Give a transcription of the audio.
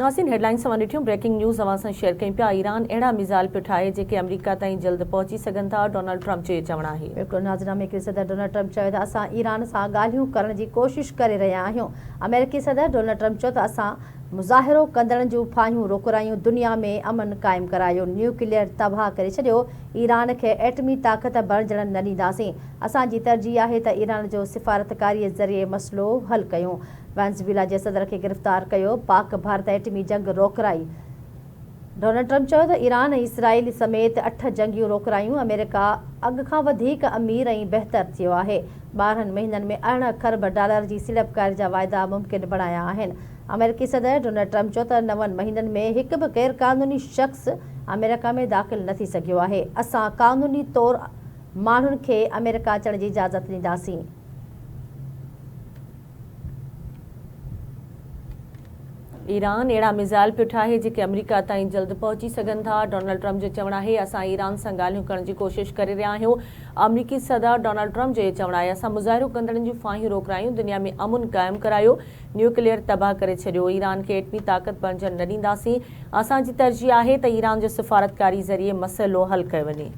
ناظرين هيڊلائنز اوهان ڏٺيون بريڪنگ نيوز اوهان سان شيئر ڪيون پيا ايران اهڙا ميزائل پيو ٺاهي جيڪي آمريڪا تائين جلد پهچي سگهن ٿا ڊونلڊ ٽرمپ جو اهو چوڻ آهي. بلڪل ناظرين آمريڪي صدر ڊونلڊ ٽرمپ چيو ته اسان ايران سان ڳالهيون ڪرڻ جي ڪوشش ڪري رهيا آهيون آمريڪي صدر ڊونلڊ ٽرمپ چيو ته اسان مظاهرو ڪندڙن جون ڦاهيون روڪرايون دنيا ۾ امن قائم ڪرايو نيوڪليئر تباهه ڪري ڇڏيو ايران کي ايٽمي طاقت بڻجڻ نه ڏينداسين اسان جي ترجيح آهي ته ايران جو سفارتڪاري ذريعي مسئلو حل ڪيون وينزويلا جي صدر کي گرفتار ڪيو، پاڪ ڀارت ايٽمي جنگ روڪرائي. ڊونلڊ ٽرمپ چيو ته ايران ۽ اسرائيل سميت اٺ جنگيون روڪرايون، آمريڪا اڳ کان وڌيڪ امير ۽ بهتر ٿيو آهي، 12 مهينن ۾ 18 کرب ڊالر جي سيڙپڪاري جا واعدا ممڪن بڻايا آهن. آمريڪي صدر ڊونلڊ ٽرمپ چيو ته نون مهينن ۾ هڪ به غيرقانوني شخص آمريڪا ۾ داخل نه ٿي سگهيو آهي، اسان قانوني طور ماڻهن کي آمريڪا اچڻ جي اجازت ڏينداسين. ايران اهڙا ميزائل پيو ٺاهي جيڪي آمريڪا تائين جلد پهچي سگهن ٿا، ڊونلڊ ٽرمپ جو چوڻ آهي اسان ايران سان ڳالهيون ڪرڻ جي ڪوشش ڪري رهيا آهيون، آمريڪي صدر ڊونلڊ ٽرمپ جو اهو چوڻ آهي اسان مظاهرو ڪندڙن جون ڦاهيون روڪرايون، دنيا ۾ امن قائم ڪرايو، نيوڪليئر تباهه ڪري ڇڏيو، ايران کي ايٽمي طاقت بڻجڻ نه ڏينداسين، اسان جي ترجيح آهي ته ايران جو سفارتڪاري ذريعي مسئلو حل ڪيو وڃي.